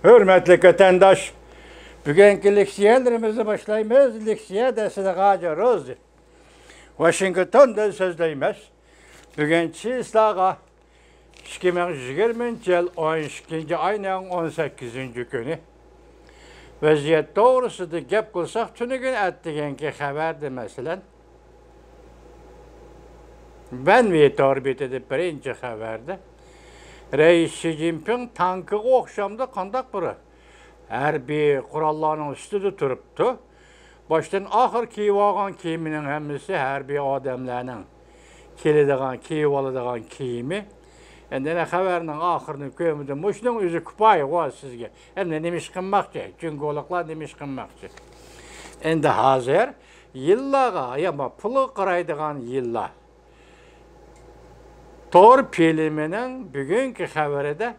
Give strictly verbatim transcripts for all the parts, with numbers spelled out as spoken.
ھۆرمەتلىك ۋەتەنداش، بۈگۈنكى لېكسىيەلىرىمىزنى باشلايمىز. لېكسىيە دەرسىدە غاجا روزى. ۋاشىنگتوندىن سۆزلەيمىز. بۈگۈن چىسلاغا ئىككى مىڭ يىگىرمىنچى يىل ئون ئىككىنچى ئاينىڭ ئون سەككىزىنچى كۈنى. ۋەزىيەت توغرىسىدا گەپ قىلساق، تۈنۈگۈن ئەتىگەنكى خەۋەردە، مەسىلەن، بەنۋى تور بېتىدە بىرىنچى خەۋەردە رەئىس شى جىنپىڭ تانكىغا ئوخشامدۇ قانداق بىر ھەربىي قوراللارنىڭ ئۈستىدە تۇرۇپتۇ. باشتىن ئاخىر كىيىۋالغان كىيىمىنىڭ ھەممىسى ھەربىي ئادەملەرنىڭ كىيىدىغان، كىيىۋالىدىغان كىيىمى. ئەمدى ئەنە خەۋەرنىڭ ئاخىرىنى كۆرمىدىم. مۇشۇنىڭ ئۆزى كۇپايە غۇ سىزگە. ئەمدى نېمە ئىش قىلماقچى؟ جۇڭگولۇقلار نېمە ئىش قىلماقچى؟ ئەمدى ھازىر يىللارغا، يا پۇلغا قارايدىغان يىللار. تور پىلىمىنىڭ بۈگۈنكى خەۋىرىدە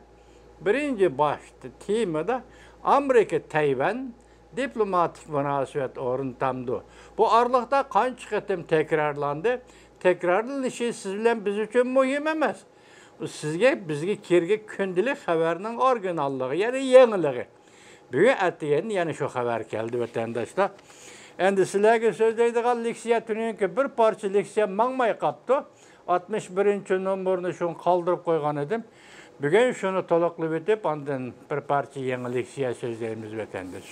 بىرىنچى باشتا تېمىدا ئامېرىكا تەيۋەن دىپلوماتىك مۇناسىۋەت ئورنىتامدۇ؟ بۇ ئارىلىقتا قانچە قېتىم تەكرارلاندى؟ تەكرارلىنىشى سىز بىلەن بىز ئۈچۈن مۇھىم ئەمەس. بۇ سىزگە، بىزگە كىرگەن كۈندىلىك خەۋەرنىڭ ئورىگىناللىقى، يەنى يېڭىلىقى. بۈگۈن ئەتىگەندە يەنە شۇ خەۋەر كەلدى، ۋەتەنداشلار. ئەمدى سىلەرگە سۆزلەيدىغان لېكسىيە، تۈنۈگۈنكى بىر پارچە لېكسىيە ماڭماي قاپتۇ. ئاتمىش بىرىنچى نومۇرنى شۇنى قالدۇرۇپ قويغان ئىدىم. بۈگۈن شۇنى تولۇقلىۋېتىپ، ئاندىن بىر پارچە يېڭى لېكسىيە سۆزلەيمىز، ۋەتەنداش.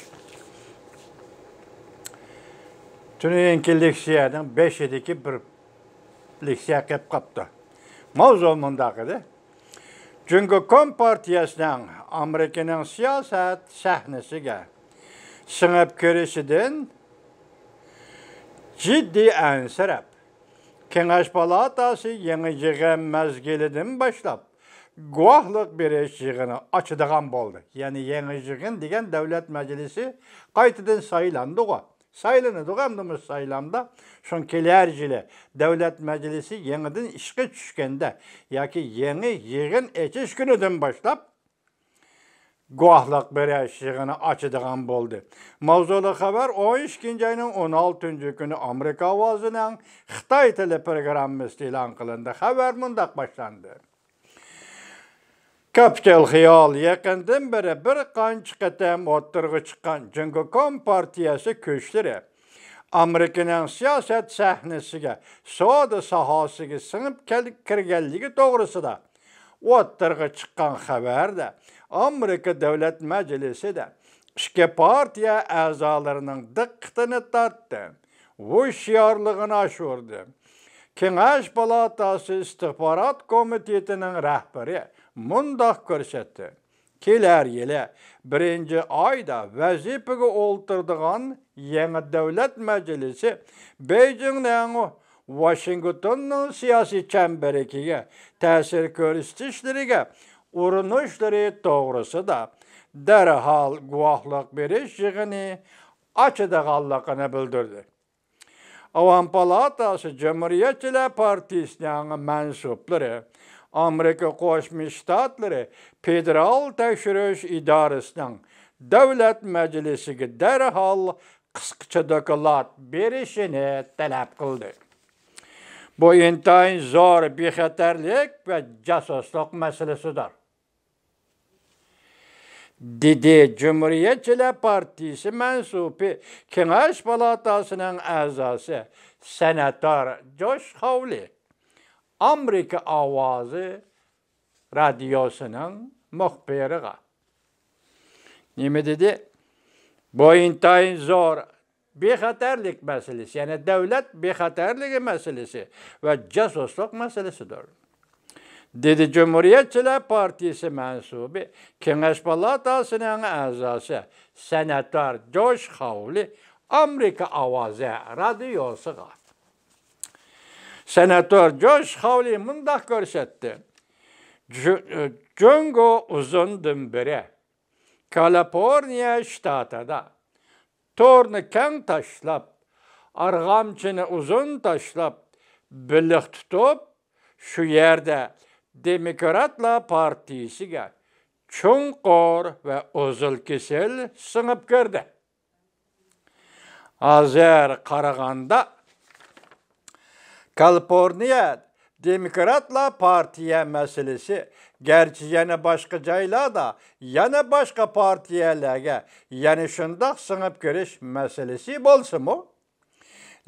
تۈنۈگۈنكى لېكسىيەنىڭ بېشىدىكى بىر لېكسىيە قېلىپ قاپتۇ. ماۋزۇ مۇنداق ئىدى. جۇڭگو كومپارتىيەسىنىڭ ئامېرىكىنىڭ سىياسەت سەھنىسىگە سىڭىپ كىرىشىدىن جىددىي ئەنسىرەپ، كېڭەش پالاتاسى يېڭى يىغىن مەزگىلىدىن باشلاپ گۇۋاھلىق بېرىش يىغىنى ئاچىدىغان بولدى. يەنى يېڭى يىغىن دېگەن دۆلەت مەجلىسى قايتىدىن سايلاندىغۇ. سايلىنىدىغۇ ئەمدى مۇشۇ سايلامدا. شۇڭا كېلەر يىلى دۆلەت مەجلىسى يېڭىدىن ئىشقا چۈشكەندە ياكى يېڭى يىغىن ئېچىش كۈنىدىن باشلاپ گۇۋاھلىق بېرىش يىغىنى ئاچىدىغان بولدى. ماۋزۇلۇق خەۋەر ئون ئىككىنچى ئاينىڭ ئون ئالتىنچى كۈنى ئامېرىكا ئاۋازىنىڭ خىتاي تىلى پروگراممىسىدا ئېلان قىلىندى. خەۋەر مۇنداق باشلاندى. كاپىتال خىيال، يېقىندىن بېرى بىر قانچە قېتىم ئوتتۇرىغا چىققان جۇڭگو كومپارتىيەسى كۈچلىرى ئامېرىكىنىڭ سىياسەت سەھنىسىگە، سودا ساھەسىگە سىڭىپ كەل-، كىرگەنلىكى توغرىسىدا ئوتتۇرىغا چىققان خەۋەردە ئامېرىكا دۆلەت مەجلىسىدە ئىككى پارتىيە ئەزالىرىنىڭ دىققىتىنى تارتتى، ھوشيارلىقىنى ئاشۇردى. كېڭەش پالاتاسى ئىستىخبارات كومىتېتىنىڭ رەھبىرى مۇنداق كۆرسەتتى. كېلەر يىلى بىرىنچى ئايدا ۋەزىپىگە ئولتۇرىدىغان يېڭى دۆلەت مەجلىسى بېيجىڭنىڭ ۋاشىنگتوننىڭ سىياسىي چەمبىرىكىگە تەسىر كۆرسىتىشلىرىگە ئۇرۇنۇشلىرى توغرىسىدا دەرھال گۇۋاھلىق بېرىش يىغىنى ئاچىدىغانلىقىنى بىلدۈردى. ئاۋام پالاتاسى جۇمھۇرىيەتچىلەر پارتىيىسىنىڭ مەنسۇپلىرى ئامېرىكا قوشما شتاتلىرى فېدېرال تەكشۈرۈش ئىدارىسىنىڭ دۆلەت مەجلىسىگە دەرھال قىسقىچە دوكلات بېرىشىنى تەلەپ قىلدى. بۇ ئىنتايىن زور بىخەتەرلىك ۋە جاسۇسلۇق مەسىلىسىدۇر. دېدى جۇمھۇرىيەتچىلەر پارتىيىسى مەنسۇپى، كېڭەش پالاتاسىنىڭ ئەزاسى، سېناتور جوش خاۋلى ئامېرىكا ئاۋازى رادىيوسىنىڭ مۇخبىرىغا. نېمە دېدى؟ بۇ ئىنتايىن زور بىخەتەرلىك مەسىلىسى، يەنى دۆلەت بىخەتەرلىكى مەسىلىسى ۋە جاسۇسلۇق مەسىلىسىدۇر، دېدى جۇمھۇرىيەتچىلەر پارتىيىسى مەنسۇبى، كېڭەش پالاتاسىنىڭ ئەزاسى، سېناتور جوش خاۋلى ئامېرىكا ئاۋازى رادىيوسىغا. سېناتور جوش خاۋلى مۇنداق كۆرسەتتى. جۇ-، جۇڭگو ئۇزۇندىن بېرى كالىفورنىيە شتاتىدا تورنى كەڭ تاشلاپ، ئارغامچىنى ئۇزۇن تاشلاپ، بېلىق تۇتۇپ، شۇ يەردە دېموكراتلار پارتىيىسىگە چوڭقۇر ۋە ئۇزۇل كېسىل سىڭىپ كىردى. ھازىر قارىغاندا، كالىفورنىيە دېموكراتلار پارتىيە مەسىلىسى، گەرچە يەنە باشقا جايلاردا، يەنە باشقا پارتىيەلەرگە يەنە شۇنداق سىڭىپ كىرىش مەسىلىسى بولسىمۇ،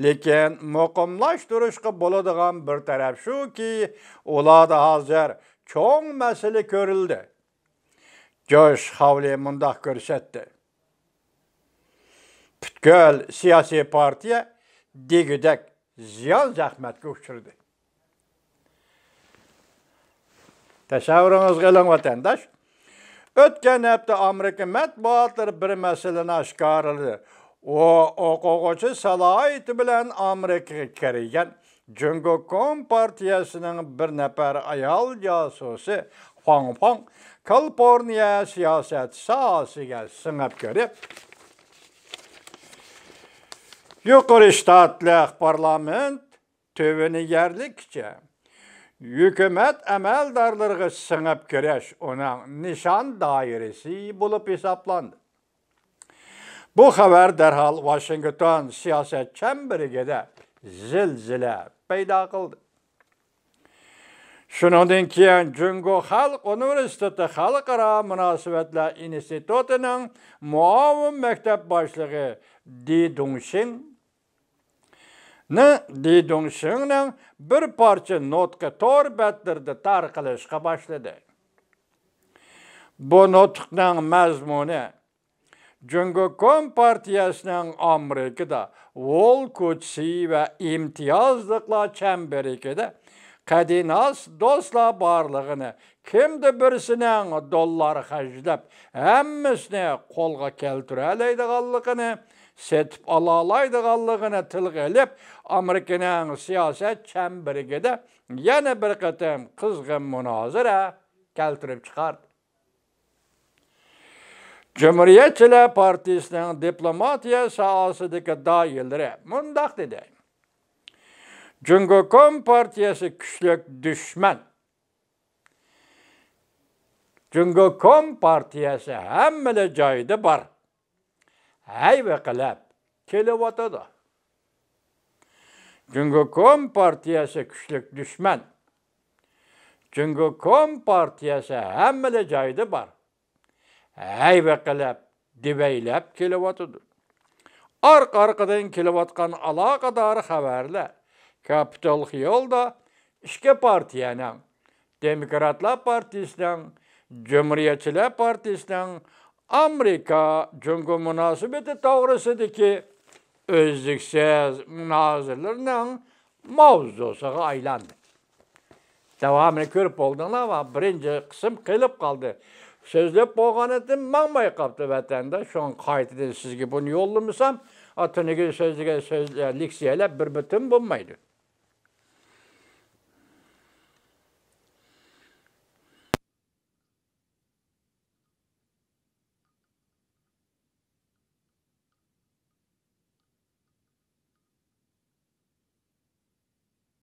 لېكىن مۇقىملاشتۇرۇشقا بولىدىغان بىر تەرەپ شۇكى، ئۇلاردا ھازىر چوڭ مەسىلە كۆرۈلدى. جوش خاۋلى مۇنداق كۆرسەتتى: پۈتكۈل سىياسىي پارتىيە دېگۈدەك زىيان-زەخمەتكە ئۇچرىدى. تەسەۋۋۇرىڭىزگە ئېلىڭ، ۋەتەنداش. ئۆتكەن ھەپتە ئامېرىكا مەتبۇئاتلىرى بىر مەسىلىنى ئاشكارىلىدى. ئۇ ئوقۇغۇچى سالاھىيىتى بىلەن ئامېرىكىغا كىرگەن جۇڭگو كومپارتىيەسىنىڭ بىر نەپەر ئايال جاسۇسى خۇاڭ فاڭ كالىفورنىيە سىياسەت ساھەسىگە سىڭىپ كىرىپ، يۇقىرى شتاتلىق پارلامېنت تۆۋىنى يەرلىككىچە ھۆكۈمەت ئەمەلدارلىرىغا سىڭىپ كىرىش ئۇنىڭ نىشان دائىرىسى بولۇپ ھېسابلاندى. بۇ خەۋەر دەرھال ۋاشىنگتون سىياسەت چەمبىرىكىدە زىلزىلە پەيدا قىلدى. شۇنىڭدىن كېيىن جۇڭگو خەلق ئۇنىۋېرسىتېتى خەلقئارا مۇناسىۋەتلەر ئىنستىتۇتىنىڭ مۇئاۋىن مەكتەپ باشلىقى دى دۇڭشىڭ نى، دى دۇڭشىڭنىڭ بىر پارچە نۇتقى تور بەتلىرىدە تارقىلىشقا باشلىدى. بۇ نۇتۇقنىڭ مەزمۇنى جۇڭگو كومپارتىيەسىنىڭ ئامېرىكىدا ۋول كوچىسى ۋە ئىمتىيازلىقلار چەمبىرىكىدە قەدىناس دوستلار بارلىقىنى، كىمدە بىرسىنىڭ دوللار خەجلەپ، ھەممىسىنى قولغا كەلتۈرەلەيدىغانلىقىنى، سېتىپ ئالالايدىغانلىقىنى تىلغا ئېلىپ، ئامېرىكىنىڭ سىياسەت چەمبىرىكىدە يەنە بىر قېتىم قىزغىن مۇنازىرە كەلتۈرۈپ چىقاردى. جۇمھۇرىيەتچىلەر پارتىيىسىنىڭ دىپلوماتىيە ساھەسىدىكى داھىيلىرى مۇنداق دېدى: جۇڭگو كومپارتىيەسى كۈچلۈك دۈشمەن. جۇڭگو كومپارتىيەسى ھەممىلا جايدا بار. ھەيۋە قىلىپ كېلىۋاتىدۇ. جۇڭگو كومپارتىيەسى كۈچلۈك دۈشمەن. جۇڭگو كومپارتىيەسى ھەممىلا جايدا بار. ھەيۋە قىلىپ، دېۋەيلەپ كېلىۋاتىدۇ. ئارقا-ئارقىدىن كېلىۋاتقان ئالاقىدار خەۋەرلەر كاپىتول خىيولدا ئىككى پارتىيەنىڭ، دېموكراتلار پارتىيىسىنىڭ، جۇمھۇرىيەتچىلەر پارتىيىسىنىڭ ئامېرىكا جۇڭگو مۇناسىۋىتى توغرىسىدىكى ئۈزلۈكسىز مۇنازىرىلىرىنىڭ ماۋزۇسىغا ئايلاندى. داۋامىنى كۆرۈپ بولدۇڭلارمۇ؟ بىرىنچى قىسىم قېلىپ قالدى. سۆزلەپ بولغانىدىم، ماڭماي قاپتۇ ۋەتەندە. شۇڭا قايتىدىن سىزگە بۇنى يوللىمىسام، ئاتىنىگە سۆزلىگەن سۆز، لېكسىيەلەر بىر پۈتۈن بولمايدۇ.